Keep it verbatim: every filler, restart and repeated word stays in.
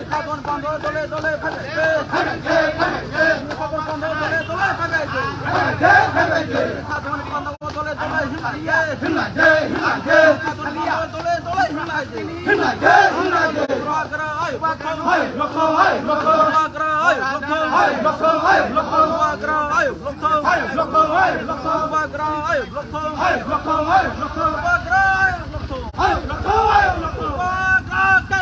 Sabon pando dole dole phaibai de. Sabon pando dole dole phaibai de. Sabon pando dole dole hinlai de. Sabon pando dole dole hinlai de. Bubagra ayuk lokthung. Bubagra ayuk lokthung. Bubagra ayuk lokthung. Bubagra ayuk lokthung. Bubagra ayuk lokthung. Bubagra ke.